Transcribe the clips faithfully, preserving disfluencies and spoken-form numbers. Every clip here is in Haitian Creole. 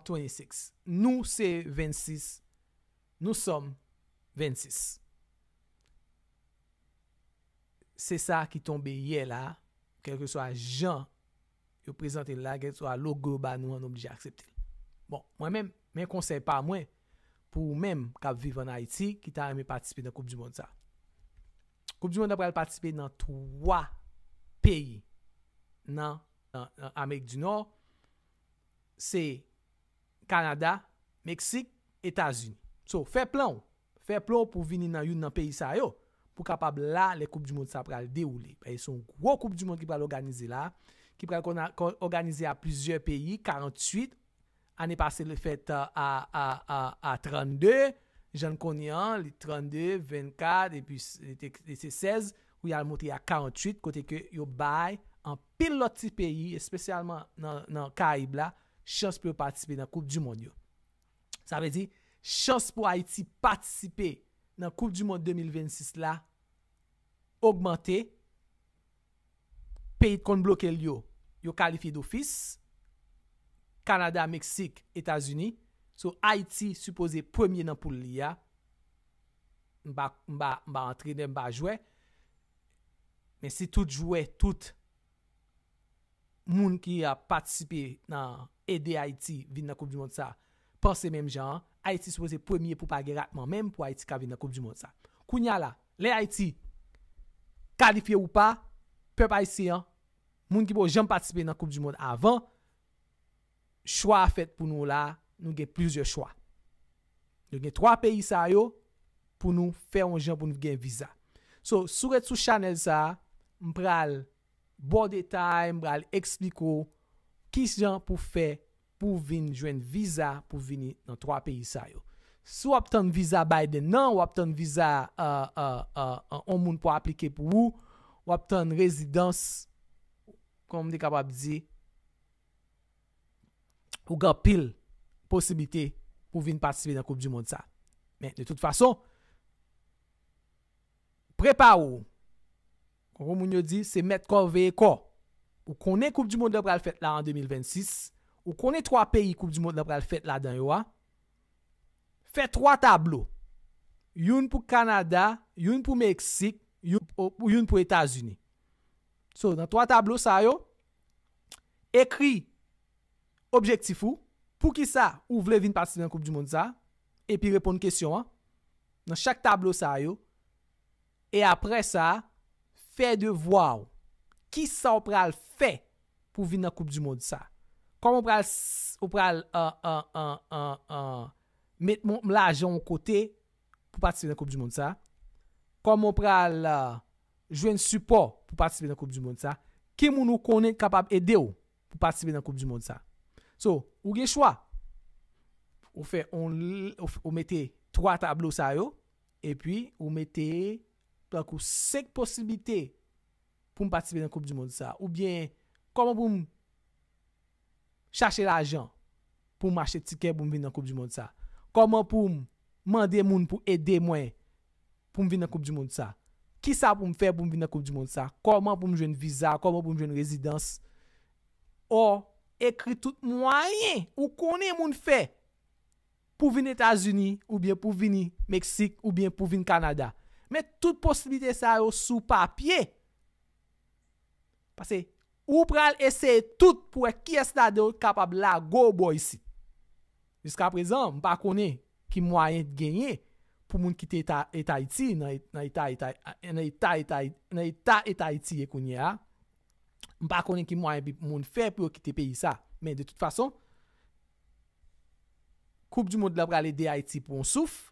twenty-six. Nou se vennsis. Nous sommes vennsis. Se sa ki tonbe yè la, kèlkeswa jan yo prezante l la, kèlkeswa logo yo ba nou an, nou oblije aksepte l. Bon, mwen menm, men konsèy pa mwen pou ou menm k ap viv ann Ayiti, ki ta renmen patisipe nan Koup di Mond sa. Koup di Mond nan pral patisipe nan twa peyi nan, nan, nan Amerik di Nò. Se Kanada, Meksik, Etazini. So, fè plan w. Fè plan w pou vini nan youn nan peyi sa yo, pou kapab la lè Koup di Mond sa pral dewoule. Paske se yon gwo Koup di Mond ki pral òganize la, ki pral kona-, kò-, òganize a plizyè peyi, karanntuit. Ane pase, l fèt a, a, a, a, a trannde. Jan n konnen an, li trannde, vennkat, epi s-, li te, li se sèz, pou y al monte a karanntuit, kote ke yo bay anpil lòt ti peyi, espesyalman nan, nan Karayib la, chans pou yo patisipe nan Koup di Mond yo. Sa vle di, chans pou Ayiti patisipe nan Koup di Mond de mil vennsis la ogmante. Peyi k konn bloke l yo, yo kalifye dofis. Kanada, Meksik, Etazini. So, Ayiti sipoze premye nan poul li a. M pa, m pa, m pa antrenè, m pa jwè. Men si tout jwè, tout moun ki ap patisipe nan ede Ayiti vin nan Koup di Mond sa, panse menm jan an, Ayiti sipoze premye pou pa gen ratman menm pou Ayiti ka vin nan Koup di Mond sa. Kounye a la, lè Ayiti kalifye ou pa, pèp ayisyen an, moun ki poko janm patisipe nan Koup di Mond avan, chwa a fèt pou nou la, nou gen plizyè chwa. Nou gen twa peyi sa yo pou nou fè yon jan pou nou gen viza. So, si w ret sou chanèl sa a, m pral ba w detay, m pral eksplike w kijan pou fè pou w vin jwenn viza pou vini nan twa peyi sa yo. Si w ap tann viza Biden nan, w ap tann viza, euh, euh, euh, euh, yon moun pou aplike pou ou, w ap tann rezidans, kòman m te kapab di, ou gen anpil posiblite pou vin patisipe nan Koup di Mond sa. Men, de tout fason, prepare w. Konprann moun yo di, se mèt kò veye kò. Ou konnen Koup di Mond lan pral fèt la an de mil vennsis. Ou konnen twa peyi Koup di Mond lan pral fèt ladan yo a. Fè twa tablo. Youn pou Kanada, youn pou Meksik, youn, youn pou Etazini. So, nan twa tablo sa yo, ekri objektif ou, poukisa ou vle vin patisipe nan Koup di Mond sa, epi reponn kesyon an nan chak tablo sa yo, e apre sa, fè devwa w. Kisa w pral fè pou vin nan Koup di Mond sa? Kòman w pral, s-, w pral, euh, euh, euh, euh, euh, met mon, lajan yon kote pou patisipe nan Koup di Mond sa? Kòman w pral, euh, jwenn sipò pou patisipe nan Koup di Mond sa? Ki moun ou konnen k kapab ede w pou patisipe nan Koup di Mond sa? So, ou gen chwa. Ou fè on l-, ou f-, ou mete twa tablo sa yo, epi ou mete tankou senk posiblite pou m patisipe nan Koup di Mond sa. Oubyen, kòman pou m chache lajan pou m achte tikè pou m vin nan Koup di Mond sa? Kòman pou m mande moun pou ede mwen pou m vin nan Koup di Mond sa? Kisa pou m fè pou m vin nan Koup di Mond sa? Kòman pou m jwenn viza? Kòman pou m jwenn rezidans? Ò, ekri tout mwayen ou konnen moun fè pou vin Etazini, oubyen pou vini Meksik, oubyen pou vin Kanada. Men tout posiblite sa yo sou papye. Paske ou pral eseye tout pou wè kiyès ladan yo kapab lage w bò isit. Jiskaprezan, m pa konnen ki mwayen t genyen pou moun kite eta, eta Ayiti nan, nan eta, eta, nan eta, eta, nan eta, eta Ayiti ye kounye a. M pa konnen ki mwayen pou moun fè pou yo kite peyi sa. Men de tout fason, Koup di Mond la pral ede Ayiti pou yon souf.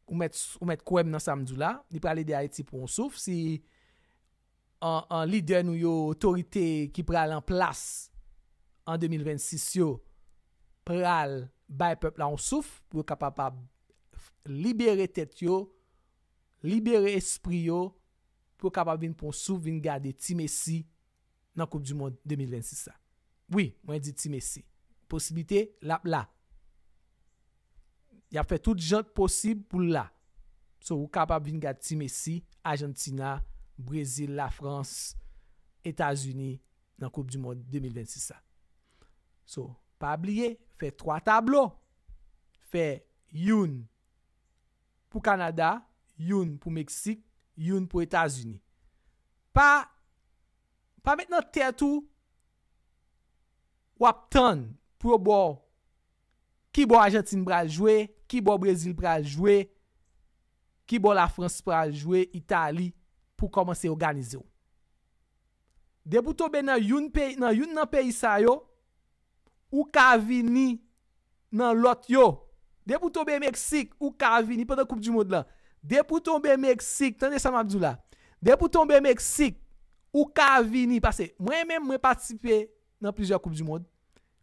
Ou mèt, ou mèt kwè m nan sa m di w la. Li pral ede Ayiti pou yon souf. Si an, an lidè nou yo, otorite ki pral an plas an de mil vennsis yo, pral bay pèp la yon souf pou yo kapab libere tèt yo, libere espri yo, pou yo kapab vin pran souf, vin gade Ti Messi nan Koup di Mond de mil vennsis la. Wi, mwen di Ti Messi. Posiblite, l ap la. Y ap fè tout jan posib pou l la. So, ou kapab vin gade Ti Messi, Ajantina, Brezil, Lafrans, Etazini, nan Koup di Mond de mil vennsis la. So, pa bliye, Fè twa tablo. Fè youn pou Kanada, youn pou Meksik, youn pou Etazini. Pa, pa met nan tèt ou w ap tann pou yo ba w ki bò Ajantin pral jwe, ki bò Brezil pral jwe, ki bò Lafrans pral jwe, Itali, pou kòmanse òganize w. Depi w tonbe nan youn peyi, nan youn nan peyi sa yo, ou ka vini nan lòt yo. Depi w tonbe Meksik, ou ka vini pandan Koup di Mond lan. Depi w tonbe Meksik, tande sa m ap di w la. Depi w tonbe Meksik, ou ka vini. Paske mwen menm, mwen patisipe nan plizyè Koup di Mond.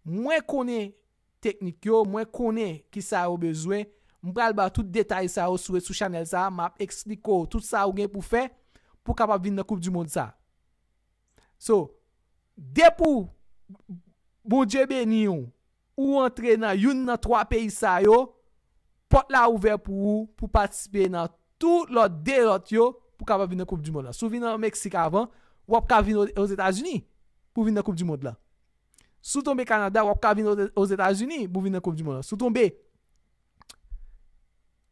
Mwen konnen teknik yo, mwen konnen ki sa yo bezwen. M pral ba tout detay sa yo sou, sou chanèl sa a. M ap eksplike w tout sa ou gen pou fè pou w kapab vin nan Koup di Mond sa. So, depi w, Bondye beni w, ou antre nan youn nan twa peyi sa yo, pòt la ouvè pou ou pou patisipe nan tout lòt de lòt yo pou kapab vin nan Koup di Mond lan. Si w vin nan Meksik avan, w ap ka vin o- Ozetazini pou vin nan Koup di Mond lan. Si w tonbe Kanada, w ap ka vin o- Ozetazini pou vin nan Koup di Mond lan. Si w tonbe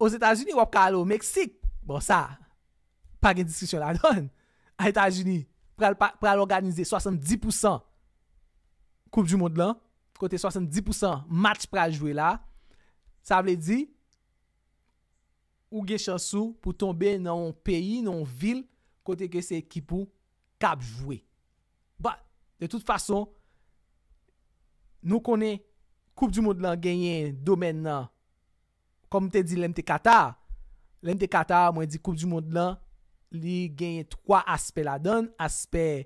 Ozetazini, w ap ka ale o Meksik. Bon, sa, pa gen diskisyon ladan. A Etazini, pral, pa- pral òganize swasanndis pousan Koup di Mond lan, kote swasanndis pousan match pral jwe la. Sa vle di, ou gen chans ou pou tonbe nan yon peyi, nan yon vil, kote ke se ekip ou k ap jwe. But, de tout fason, nou konnen Koup di Mond lan genyen domèn nan, kòm m te di lè m te Qatar, lè m te Qatar, mwen di Koup di Mond lan, li genyen twa aspè ladan l, aspè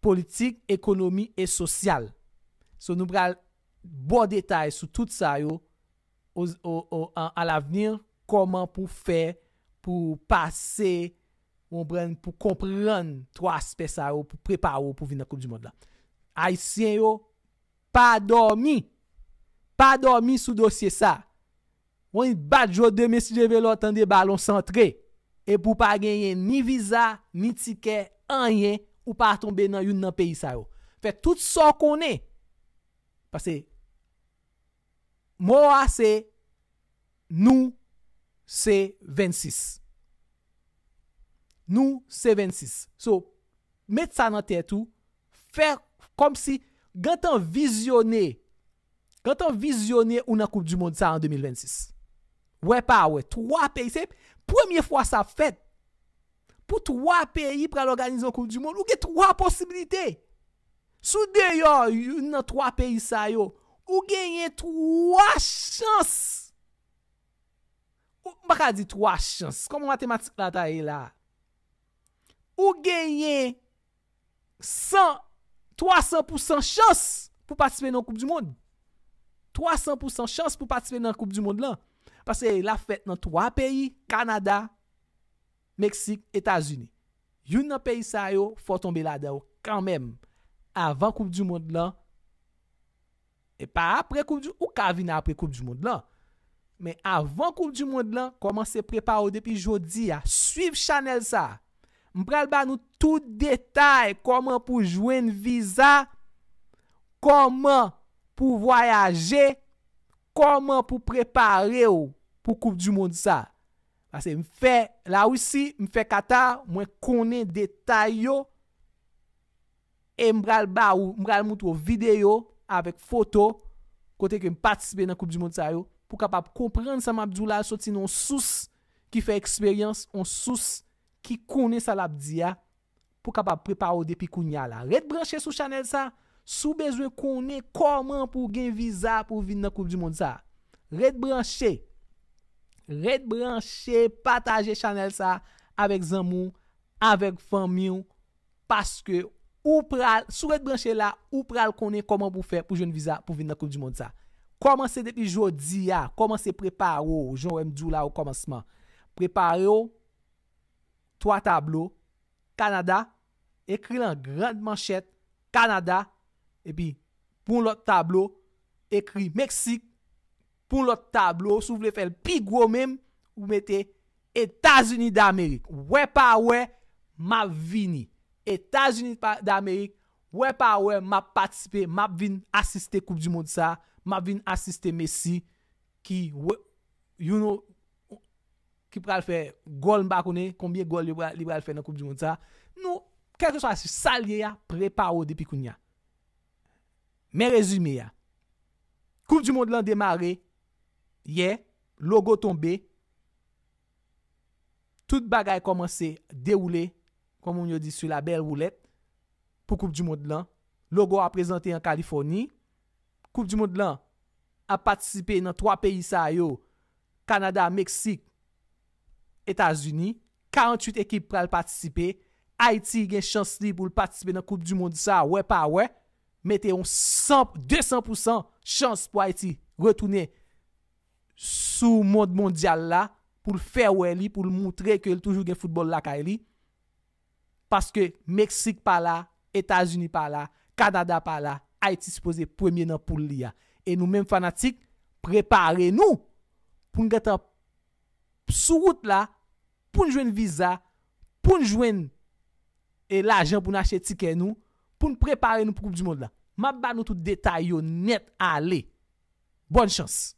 politik, ekonomi e sosyal. So, nou pral ba w detay sou tout sa yo o, o, o, a, a lavni, kòman pou fè pou pase, konprann, pou konprann twa aspè sa yo, pou prepare w pou vin nan Koup di Mond lan. Ayisyen yo, pa dòmi. Pa dòmi sou dosye sa. Wan bat jo demen si Dye vle lè w tande balon santre. Epi w pa genyen ni viza, ni tikè, anyen, ou pa tonbe nan youn nan peyi sa yo. Fè tout sa w konnen. Paske mo a se nou se vennsis. Nou se vennsis. So, met sa nan tèt ou, fè kòmsi, gentan vizyone, gentan vizyone ou nan Koup di Mond sa an de mil vennsis. Wè pa wè, twa peyi, se premye fwa sa ap fèt. Pou twa peyi pral òganize yon Koup di Mond, ou gen twa posiblite. Si w deyò youn nan twa peyi sa yo, ou genyen twa chans. Ou, m pa ka di twa chans. Kòman matematik la ta ye la? Ou genyen san, twa san pousan chans pou patisipe nan Koup di Mond. Twa san pousan chans pou patisipe nan Koup di Mond lan. Paske l ap fèt nan twa peyi, Kanada, Meksik, Etazini. Youn nan peyi sa yo, fò w tonbe ladan yo kanmenm. Avan Koup di Mond lan, e pa apre Koup di, ou ka vin apre Koup di Mond lan. Men avan Koup di Mond lan, kòmanse prepare w depi jodi a. Swiv chanèl sa. M pral ba nou tout detay kòman pou jwenn viza, kòman pou vwayaje, kòman pou prepare w pou Koup di Mond sa. Paske m fè Larisi, m fè Qatar, mwen konnen detay yo. E m pral ba ou, m pral moutre w videyo avèk foto kote ke m patisipe nan Koup di Mond sa yo, pou kapab konprann sa m ap di w la, soti nan yon sous ki fè eksperyans, yon sous ki konnen sa l ap di a, pou kapab prepare w depi kounye a la. Ret branche sou chanèl sa, si w bezwen konnen kòman pou w gen viza pou w vin nan Koup di Mond sa. Ret branche. Ret branche, pataje chanèl sa avèk zanmi w, avèk fanmi w, paske ou pral, si w ret branche la, ou pral konnen kòman pou w fè pou jwenn viza pou vin nan Koup di Mond sa. Kòmanse depi jodi a, kòmanse prepare w, jan w wè m di w la o kòmansman. Prepare w, twa tablo, Kanada, ekri l an gran manchèt, Kanada, epi pou yon lòt tablo, ekri Meksik, pou yon lòt tablo, si w vle fè l pi gwo menm, ou mete Etazini Damerik. Wè pa wè, m ap vini. Etazini pa- Damerik, wè pa wè, m ap patisipe, m ap vin asiste Koup di Mond sa, m ap vin asiste Messi ki, you know, ki pral fè gòl, m pa konnen konbyen gòl li pral, li pral fè nan Koup di Mond sa. Nou, kèlkeswa sa l ye a, prepare w depi kounye a. Men rezime a. Koup di Mond lan demare yè, logo tonbe, tout bagay kòmanse dewoule, kòm moun yo di, sur la belle roulette, pou Koup di Mond lan. Logo a prezante an Kalifòni. Koup di Mond lan ap patisipe nan twa peyi sa yo, Kanada, Meksik, Etazini. Karanntuit ekip pral patisipe. Ayiti gen chans li pou l patisipe nan Koup di Mond sa, wè pa wè. Mete yon san, de san pousan chans pou Ayiti retounen sou mond mondyal la, pou l fè wè li, pou l moutre ke l toujou gen foutbòl lakay li. Paske Meksik pa la, Etazini pa la, Kanada pa la, Ayiti sipoze premye nan poul li a. E nou menm fanatik, prepare nou pou n gentan sou wout la, pou n jwenn viza, pou n jwenn e lajan pou n achte tikè nou, pou n prepare nou pou Koup di Mond la. M ap ba nou tout detay yo nèt ale. Bòn chans.